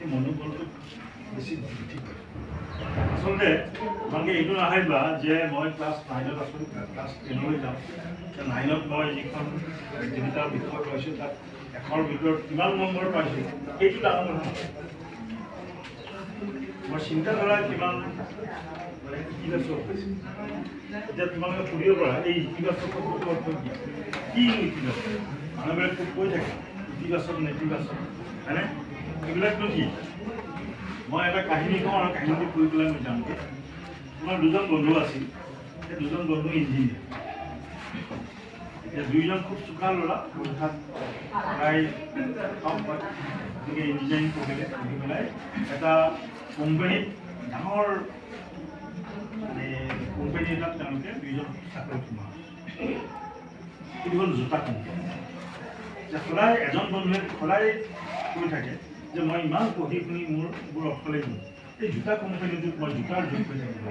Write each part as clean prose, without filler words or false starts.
সেই মনোবলটো বেছি বৃদ্ধি কৰে। আচলতে তোমালোকে এইটো নাভাবিবা যে মই ক্লাছ 9ত আছোঁ, ক্লাছ 10লৈ যাম, 9ত মই যিখন তিনিটা বিষয় পাইছোঁ তাত 100ৰ ভিতৰত কিমান নম্বৰ পাইছোঁ সেইটো ডাঙৰ কথা নহয়। মোৰ চিন্তাধাৰা কিমান মানে ইতিবাচক হৈছে। এতিয়া তোমালোকে সুধিব পাৰা এই ইতিবাচক শব্দটোৰ অৰ্থ কি, কি ইতিবাচক? মানুহবিলাক খুব কৈ থাকে ইতিবাচক নেতিবাচক, হয়নে? এইবিলাকনো কি? মই এটা কাহিনী কওঁ আৰু কাহিনীটো কৈ পেলাই মই যামগৈ। তোমাৰ দুজন বন্ধু আছিল, সেই দুজন বন্ধু ইঞ্জিনিয়াৰ। এতিয়া দুইজন খুব চোকা ল'ৰা, পৰীক্ষাত প্ৰায় টপ হয়, গতিকে ইঞ্জিনিয়াৰিং পঢ়িলে, পঢ়ি পেলাই এটা কোম্পানীত, ডাঙৰ মানে কোম্পানী এটাত তেওঁলোকে দুইজন চাকৰিত সোমাল। সেইটো হ'ল জোতা কোম্পানী। যে সদায় এজন বন্ধুৱে সদায় কৈ থাকে যে মই ইমান পঢ়ি শুনি মোৰ অৰ্থলৈ গ'ল, এই জোতা কোম্পানীটোত মই জোতাৰ জোখ হৈ থাকিব,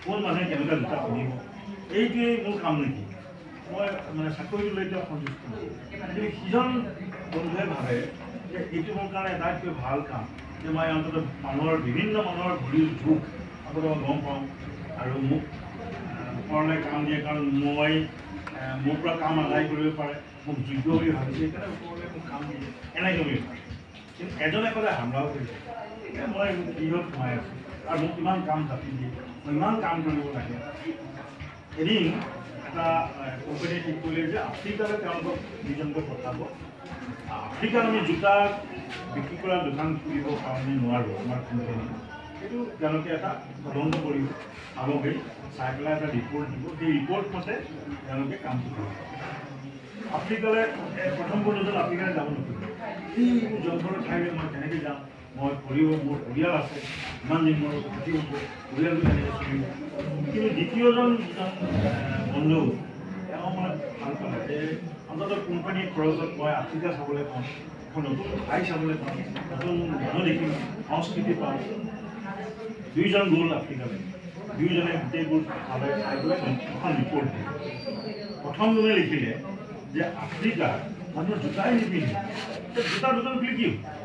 কোন মানুহে কেনেকুৱা জোতা পিন্ধিব, এইটোৱেই মোৰ কাম নেকি? মই মানে চাকৰিটো লৈ এতিয়া সন্তুষ্ট নহয়। কিন্তু সিজন বন্ধুৱে ভাবে যে এইটো মোৰ কাৰণে আটাইতকৈ ভাল কাম, যে মই অন্ততঃ মানুহৰ বিভিন্ন মানুহৰ ভৰিৰ জোখ অন্ততঃ মই গম পাওঁ আৰু মোক ওপৰলৈ কাম দিয়ে, কাৰণ মই মোৰ পৰা কাম আদায় কৰিব পাৰে, মোক যোগ্য বুলি ভাবিছে, সেইকাৰণে ওপৰলৈ মোক কাম দিয়ে, এনেকৈ বুলি ভাবে। কিন্তু এজনে সদায় হামলাও কৰি থাকে, মই কিহত সোমাই আছোঁ আৰু মোক ইমান কাম জাপি দিয়ে, মই ইমান কাম কৰিব লাগে। এদিন এটা কোম্পানীয়ে ঠিক কৰিলে যে আফ্ৰিকালৈ তেওঁলোকক দুজনকে পঠাব। আফ্ৰিকাত আমি জোতা বিক্ৰী কৰা দোকান খুলিবৰ কাৰণে নোৱাৰোঁ আমাৰ কোম্পানী, সেইটো তেওঁলোকে এটা তদন্ত কৰিব, চাবগৈ, চাই পেলাই এটা ৰিপৰ্ট দিব, সেই ৰিপৰ্ট মতে তেওঁলোকে কামটো কৰিব। আফ্ৰিকালৈ প্ৰথম বন্ধুজন আফ্ৰিকালৈ যাব নোখোজে, এই জংঘলৰ ঠাইলৈ মই কেনেকৈ যাম, মই কৰিব, মোৰ পৰিয়াল আছে, ইমান দিন মোৰ ক্ষতি হ'ব, পৰিয়ালটো কেনেকৈ চলিব। কিন্তু দ্বিতীয়জন যিজন বন্ধু, তেওঁ মানে ভাল পালে যে অন্ততঃ কোম্পানীৰ খৰচত মই আফ্ৰিকা চাবলৈ পাওঁ, এখন নতুন ঠাই চাবলৈ পাওঁ, নতুন মানুহ দেখিম, সংস্কৃতি পাওঁ। দুইজন গ'ল আফ্ৰিকালৈ, দুয়োজনে গোটেইবোৰ চালে, চাই পেলাই এখন ৰিপৰ্ট দিলে। প্ৰথমজনে লিখিলে যে আফ্ৰিকাৰ মানুহ জোতাই নিপিন্ধে, জোতা দোকান খুলি কি হ'ব?